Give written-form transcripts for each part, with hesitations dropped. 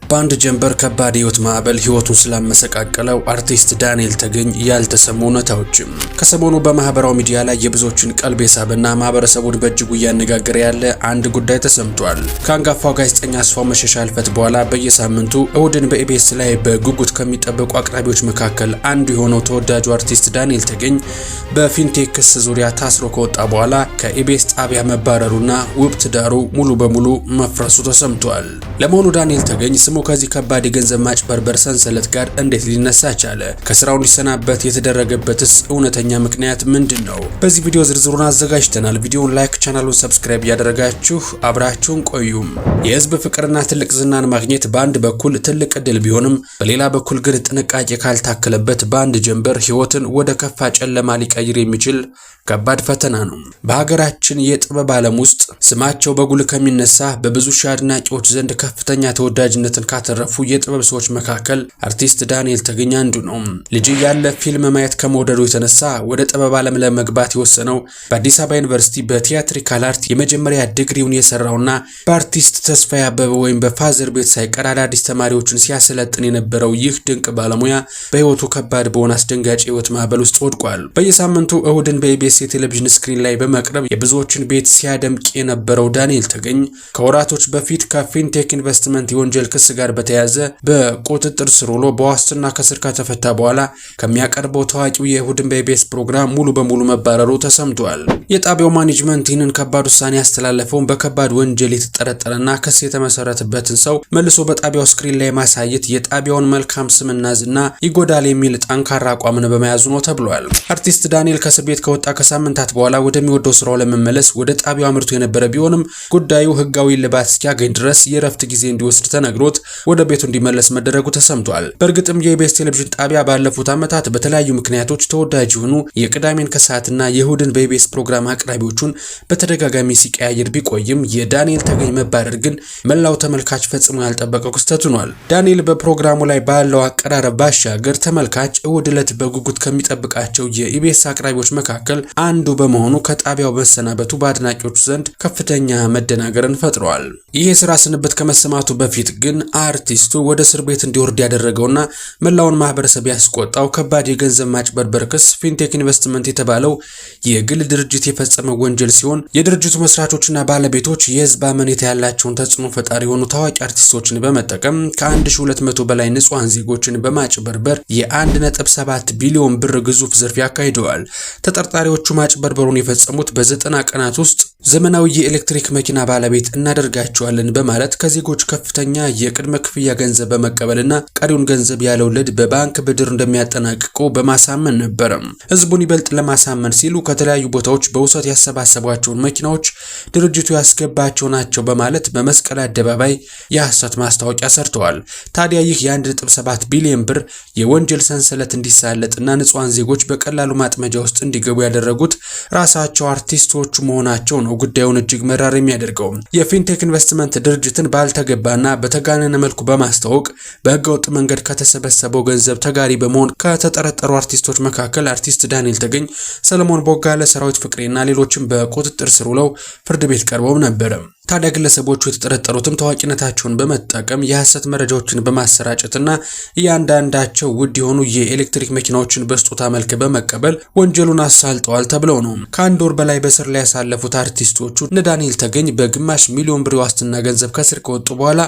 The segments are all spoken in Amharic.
በአንድ ጀንበር ከባድ የህይወት ማዕበል ህይወቱን ስላመሰቃቀለው አርቲስት ዳንኤል ተገኝ ያልተሰሙ እውነታዎችም። ከሰሞኑ በማህበራዊ ሚዲያ ላይ የብዙዎችን ቀልብ የሳበና ማህበረሰቡን በእጅጉ እያነጋገረ ያለ አንድ ጉዳይ ተሰምቷል። ከአንጋፋው ጋዜጠኛ አስፋው መሸሻ ህልፈት በኋላ በየሳምንቱ እሁድን በኢቢኤስ ላይ በጉጉት ከሚጠበቁ አቅራቢዎች መካከል አንዱ የሆነው ተወዳጁ አርቲስት ዳንኤል ተገኝ በፊንቴክ ክስ ዙሪያ ታስሮ ከወጣ በኋላ ከኢቢኤስ ጣቢያ መባረሩና ውብ ትዳሩ ሙሉ በሙሉ መፍረሱ ተሰምቷል። ለመሆኑ ዳንኤል ተገኝ ስሙ ከዚህ ከባድ የገንዘብ ማጭበርበር ሰንሰለት ጋር እንዴት ሊነሳ ቻለ? ከስራው እንዲሰናበት የተደረገበትስ እውነተኛ ምክንያት ምንድን ነው? በዚህ ቪዲዮ ዝርዝሩን አዘጋጅተናል። ቪዲዮውን like፣ ቻናሉን subscribe እያደረጋችሁ አብራችሁን ቆዩም። የህዝብ ፍቅርና ትልቅ ዝናን ማግኘት በአንድ በኩል ትልቅ እድል ቢሆንም በሌላ በኩል ግን ጥንቃቄ ካልታከለበት በአንድ ጀንበር ህይወትን ወደ ከፋ ጨለማ ሊቀይር የሚችል ከባድ ፈተና ነው። በሀገራችን የጥበብ ዓለም ውስጥ ስማቸው በጉልህ ከሚነሳ፣ በብዙ ሺህ አድናቂዎች ዘንድ ከፍተኛ ተወዳጅነትን ካተረፉ የጥበብ ሰዎች መካከል አርቲስት ዳንኤል ተገኝ አንዱ ነው። ልጅ እያለ ፊልም ማየት ከመውደዱ የተነሳ ወደ ጥበብ ዓለም ለመግባት የወሰነው፣ በአዲስ አበባ ዩኒቨርሲቲ በ theatrical art የመጀመሪያ ዲግሪውን የሰራውና በአርቲስት ተስፋዬ አበበ ወይም በፋዘር ቤት ሳይቀር አዳዲስ ተማሪዎችን ሲያሰለጥን የነበረው ይህ ድንቅ ባለሙያ በህይወቱ ከባድ በሆነ አስደንጋጭ የህይወት ማዕበል ውስጥ ወድቋል። በየሳምንቱ እሁድን በኢቢኤስ የቴሌቪዥን screen ላይ በመቅረብ የብዙዎችን ቤት ሲያደምቅ የነበረው ዳንኤል ተገኝ ከወራቶች በፊት ከፊንቴክ ኢንቨስትመንት የወንጀል ክስ ጋር በተያያዘ በቁጥጥር ስር ውሎ በዋስትና ከእስር ከተፈታ በኋላ ከሚያቀርበው ታዋቂው የእሁድን በኢቢኤስ ፕሮግራም ሙሉ በሙሉ መባረሩ ተሰምቷል። የጣቢያው management ይህንን ከባድ ውሳኔ ያስተላለፈውን በከባድ ወንጀል የተጠረጠረና ክስ የተመሰረተበትን ሰው መልሶ በጣቢያው screen ላይ ማሳየት የጣቢያውን መልካም ስምና ዝና ይጎዳል የሚል ጠንካራ አቋምን በመያዙ ነው ተብሏል። አርቲስት ዳንኤል ከእስር ቤት ከወጣ ከሳምንታት በኋላ ወደሚወደው ስራው ለመመለስ ወደ ጣቢያው አምርቶ የነበረ ቢሆንም ጉዳዩ ህጋዊ እልባት እስኪያገኝ ድረስ የእረፍት ጊዜ እንዲወስድ ተነግሮት ወደ ቤቱ እንዲመለስ መደረጉ ተሰምቷል። በእርግጥም የኢቢኤስ ቴሌቪዥን ጣቢያ ባለፉት ዓመታት በተለያዩ ምክንያቶች ተወዳጅ የሆኑ የቅዳሜን ከሰዓትና የእሁድን በኢቢኤስ ፕሮግራም አቅራቢዎቹን በተደጋጋሚ ሲቀያየር ቢቆይም የዳንኤል ተገኝ መባረር ግን መላው ተመልካች ፈጽሞ ያልጠበቀው ክስተት ሆኗል። ዳንኤል በፕሮግራሙ ላይ ባለው አቀራረብ ባሻገር ተመልካች እሁድ ዕለት በጉጉት ከሚጠብቃቸው የኢቢኤስ አቅራቢዎች መካከል አንዱ በመሆኑ ከጣቢያው መሰናበቱ በአድናቂዎቹ ዘንድ ከፍተኛ መደናገርን ፈጥሯል። ይህ የስራ ስንብት ከመሰማቱ በፊት ግን አርቲስቱ ወደ እስር ቤት እንዲወርድ ያደረገውና መላውን ማህበረሰብ ያስቆጣው ከባድ የገንዘብ ማጭበርበር ክስ ፊንቴክ ኢንቨስትመንት የተባለው የግል ድርጅት የፈጸመው ወንጀል ሲሆን የድርጅቱ መስራቾችና ባለቤቶች የህዝብ አመኔታ ያላቸውን ተጽዕኖ ፈጣሪ የሆኑ ታዋቂ አርቲስቶችን በመጠቀም ከ1200 በላይ ንጹሐን ዜጎችን በማጭበርበር የ1.7 ቢሊዮን ብር ግዙፍ ዝርፊያ አካሂደዋል። ተጠርጣሪዎቹ ማጭበርበሩን የፈጸሙት በ90 ቀናት ውስጥ ዘመናዊ የኤሌክትሪክ መኪና ባለቤት እናደርጋቸዋለን በማለት ከዜጎች ከፍተኛ የቅድመ ክፍያ ገንዘብ በመቀበልና ቀሪውን ገንዘብ ያለ ወለድ በባንክ ብድር እንደሚያጠናቅቁ በማሳመን ነበረ። ህዝቡን ይበልጥ ለማሳመን ሲሉ ከተለያዩ ቦታዎች በውሰት ያሰባሰቧቸውን መኪናዎች ድርጅቱ ያስገባቸው ናቸው በማለት በመስቀል አደባባይ የሐሰት ማስታወቂያ ሰርተዋል። ታዲያ ይህ የ1.7 ቢሊዮን ብር የወንጀል ሰንሰለት እንዲሳለጥና ንጹሐን ዜጎች በቀላሉ ማጥመጃ ውስጥ እንዲገቡ ያደረጉት ራሳቸው አርቲስቶቹ መሆናቸው ነው ጉዳዩን እጅግ መራር የሚያደርገው። የፊንቴክ ኢንቨስትመንት ድርጅትን ባልተገባና በተጋነነ መልኩ በማስተዋወቅ በህገወጥ መንገድ ከተሰበሰበው ገንዘብ ተጋሪ በመሆን ከተጠረጠሩ አርቲስቶች መካከል አርቲስት ዳንኤል ተገኝ፣ ሰለሞን ቦጋለ፣ ሰራዊት ፍቅሬና ሌሎችም በቁጥጥር ስር ውለው ፍርድ ቤት ቀርበው ነበረ። ታዲያ ግለሰቦቹ የተጠረጠሩትም ታዋቂነታቸውን በመጠቀም የሐሰት መረጃዎችን በማሰራጨትና እያንዳንዳቸው ውድ የሆኑ የኤሌክትሪክ መኪናዎችን በስጦታ መልክ በመቀበል ወንጀሉን አሳልጠዋል ተብለው ነው። ከአንድ ወር በላይ በእስር ላይ ያሳለፉት አርቲስቶቹ እነ ዳንኤል ተገኝ በግማሽ ሚሊዮን ብር የዋስትና ገንዘብ ከእስር ከወጡ በኋላ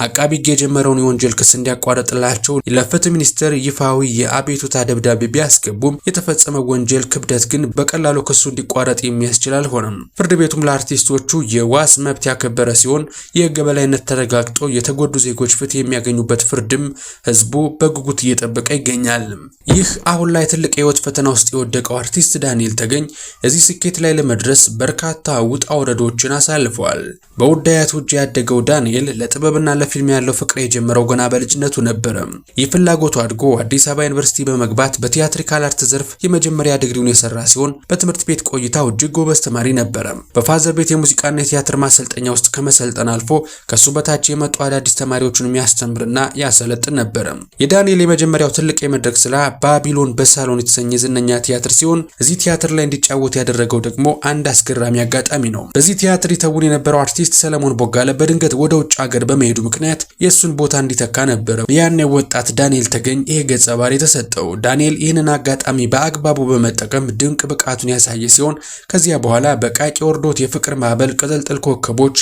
አቃቢ ሕግ የጀመረውን የወንጀል ክስ እንዲያቋርጥላቸው ለፍትህ ሚኒስቴር ይፋዊ የአቤቱታ ደብዳቤ ቢያስገቡም የተፈጸመው ወንጀል ክብደት ግን በቀላሉ ክሱ እንዲቋረጥ የሚያስችል አልሆነም። ፍርድ ቤቱም ለአርቲስቶቹ የዋስ መብት ያከበረ ሲሆን የሕግ የበላይነት ተረጋግጦ የተጎዱ ዜጎች ፍትህ የሚያገኙበት ፍርድም ህዝቡ በጉጉት እየጠበቀ ይገኛል። ይህ አሁን ላይ ትልቅ የህይወት ፈተና ውስጥ የወደቀው አርቲስት ዳንኤል ተገኝ እዚህ ስኬት ላይ ለመድረስ በርካታ ውጣ ውረዶችን አሳልፈዋል። በውድ አያቱ እጅ ያደገው ዳንኤል ለጥበብና ለፊልም ያለው ፍቅር የጀመረው ገና በልጅነቱ ነበረ። ይህ ፍላጎቱ አድጎ አዲስ አበባ ዩኒቨርሲቲ በመግባት በ theatrical art ዘርፍ የመጀመሪያ ዲግሪውን የሰራ ሲሆን በትምህርት ቤት ቆይታው እጅግ ጎበዝ ተማሪ ነበረ። በፋዘር ቤት የሙዚቃና የቲያትር ማሰልጠኛ ማሰልጠኛ ውስጥ ከመሰልጠን አልፎ ከሱ በታች የመጡ አዳዲስ ተማሪዎችን የሚያስተምርና ያሰለጥን ነበረ። የዳንኤል የመጀመሪያው ትልቅ የመድረክ ስራ ባቢሎን በሳሎን የተሰኘ ዝነኛ ቲያትር ሲሆን እዚህ ቲያትር ላይ እንዲጫወት ያደረገው ደግሞ አንድ አስገራሚ አጋጣሚ ነው። በዚህ ቲያትር ይተውን የነበረው አርቲስት ሰለሞን ቦጋለ በድንገት ወደ ውጭ ሀገር በመሄዱ ምክንያት የእሱን ቦታ እንዲተካ ነበረ ያኔ ወጣት ዳንኤል ተገኝ ይሄ ገጸ ባህሪ የተሰጠው። ዳንኤል ይህንን አጋጣሚ በአግባቡ በመጠቀም ድንቅ ብቃቱን ያሳየ ሲሆን ከዚያ በኋላ በቃቂ ወርዶት፣ የፍቅር ማዕበል፣ ቅጥልጥል ኮከቦች፣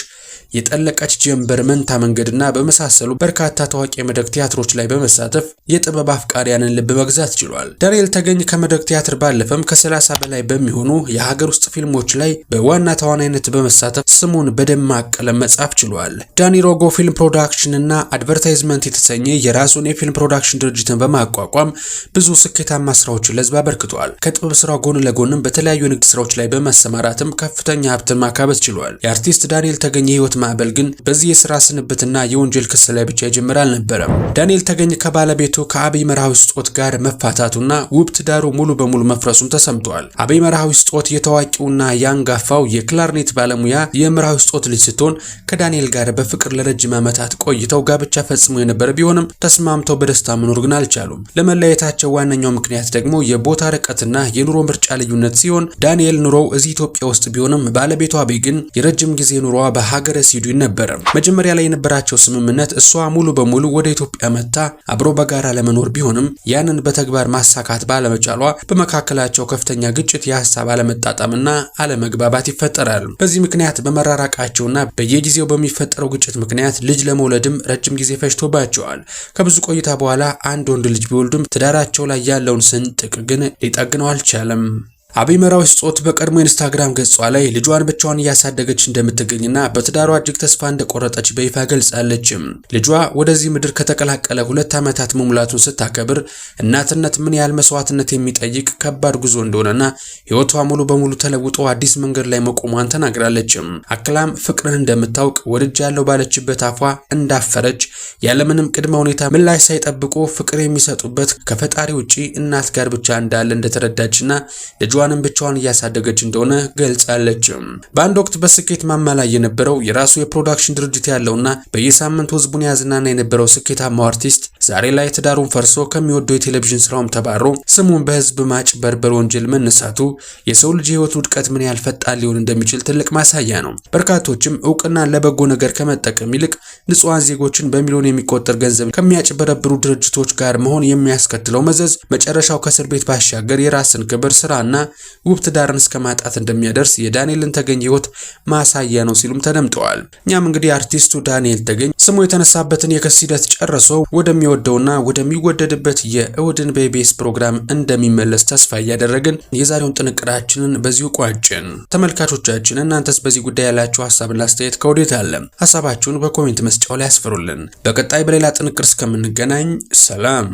የጠለቀች ጀንበር፣ መንታ መንገድና በመሳሰሉ በርካታ ታዋቂ የመድረክ ቲያትሮች ላይ በመሳተፍ የጥበብ አፍቃሪያንን ልብ መግዛት ችሏል። ዳንኤል ተገኝ ከመድረክ ቲያትር ባለፈም ከ30 በላይ በሚሆኑ የሀገር ውስጥ ፊልሞች ላይ በዋና ተዋናይነት በመሳተፍ ስሙን በደማቅ ቀለም መጻፍ ችሏል። ዳኒ ሮጎ ፊልም ፕሮዳክሽን እና አድቨርታይዝመንት የተሰኘ የራሱን የፊልም ፕሮዳክሽን ድርጅትን በማቋቋም ብዙ ስኬታማ ስራዎችን ለህዝብ አበርክቷል። ከጥበብ ስራው ጎን ለጎንም በተለያዩ የንግድ ስራዎች ላይ በመሰማራትም ከፍተኛ ሀብትን ማካበት ችሏል። የአርቲስት ዳንኤል ተገኝ የህይወት ማዕበል ግን በዚህ የስራ ስንብትና የወንጀል ክስ ላይ ብቻ የጀመረ አልነበረም። ዳንኤል ተገኝ ከባለቤቱ ከአብይ መርሃዊ ስጦት ጋር መፋታቱና ውብ ትዳሩ ሙሉ በሙሉ መፍረሱም ተሰምቷል። አብይ መርሃዊ ስጦት የታዋቂውና የአንጋፋው የክላርኔት ባለሙያ የመርሃዊ ስጦት ልጅ ስትሆን ከዳንኤል ጋር በፍቅር ለረጅም ዓመታት ቆይተው ጋብቻ ፈጽሞ የነበረ ቢሆንም ተስማምተው በደስታ መኖር ግን አልቻሉም። ለመለያየታቸው ዋነኛው ምክንያት ደግሞ የቦታ ርቀትና የኑሮ ምርጫ ልዩነት ሲሆን ዳንኤል ኑሮው እዚህ ኢትዮጵያ ውስጥ ቢሆንም ባለቤቱ አብይ ግን የረጅም ጊዜ ኑሮዋ በሀገረ ስዊድን ነበረ። መጀመሪያ ላይ የነበራቸው ስምምነት እሷ ሙሉ በሙሉ ወደ ኢትዮጵያ መጥታ አብሮ በጋራ ለመኖር ቢሆንም ያንን በተግባር ማሳካት ባለመቻሏ በመካከላቸው ከፍተኛ ግጭት፣ የሀሳብ አለመጣጣምና አለመግባባት ይፈጠራል። በዚህ ምክንያት በመራራቃቸውና በየጊዜው በሚፈጠረው ግጭት ምክንያት ልጅ ለመውለድም ረጅም ጊዜ ፈጅቶባቸዋል። ከብዙ ቆይታ በኋላ አንድ ወንድ ልጅ ቢወልዱም ትዳራቸው ላይ ያለውን ስንጥቅ ግን ሊጠግነው አልቻለም። አብይ መርሃዊ ስጦት በቀድሞ ኢንስታግራም ገጿ ላይ ልጇን ብቻዋን እያሳደገች እንደምትገኝና በትዳሯ እጅግ ተስፋ እንደቆረጠች በይፋ ገልጻለች። ልጇ ወደዚህ ምድር ከተቀላቀለ 2 ዓመታት መሙላቱን ስታከብር እናትነት ምን ያህል መስዋዕትነት የሚጠይቅ ከባድ ጉዞ እንደሆነና ሕይወቷ ሙሉ በሙሉ ተለውጦ አዲስ መንገድ ላይ መቆሟን ተናግራለች። አክላም ፍቅርን እንደምታውቅ ወድጃለሁ ባለችበት አፏ እንዳፈረች ያለምንም ቅድመ ሁኔታ ምላሽ ሳይጠብቁ ፍቅር የሚሰጡበት ከፈጣሪ ውጪ እናት ጋር ብቻ እንዳለ እንደተረዳችና ልጇ ብቻዋን እያሳደገች እንደሆነ ገልጻለች። በአንድ ወቅት በስኬት ማማ ላይ የነበረው የራሱ የፕሮዳክሽን ድርጅት ያለውና በየሳምንቱ ህዝቡን ያዝናና የነበረው ስኬታማው አርቲስት ዛሬ ላይ ትዳሩን ፈርሶ ከሚወደው የቴሌቪዥን ስራውም ተባሮ ስሙን በህዝብ ማጭበርበር ወንጀል መነሳቱ የሰው ልጅ የህይወት ውድቀት ምን ያህል ፈጣን ሊሆን እንደሚችል ትልቅ ማሳያ ነው። በርካቶችም እውቅናን ለበጎ ነገር ከመጠቀም ይልቅ ንጹሐን ዜጎችን በሚሊዮን የሚቆጠር ገንዘብ ከሚያጭበረብሩ ድርጅቶች ጋር መሆን የሚያስከትለው መዘዝ መጨረሻው ከእስር ቤት ባሻገር የራስን ክብር፣ ስራና ውብ ትዳርን እስከ ማጣት እንደሚያደርስ የዳንኤልን ተገኝ ህይወት ማሳያ ነው ሲሉም ተደምጠዋል። እኛም እንግዲህ አርቲስቱ ዳንኤል ተገኝ ስሙ የተነሳበትን የክስ ሂደት ጨርሶ ወደሚወደውና ወደሚወደድበት የእሁድን በኢቢኤስ ፕሮግራም እንደሚመለስ ተስፋ እያደረግን የዛሬውን ጥንቅራችንን በዚሁ ቋጭን። ተመልካቾቻችን እናንተስ በዚህ ጉዳይ ያላችሁ ሀሳብና አስተያየት ከወዴት አለ? ሀሳባችሁን በ comment መስጫው ላይ ያስፈሩልን። በቀጣይ በሌላ ጥንቅር እስከምንገናኝ ሰላም።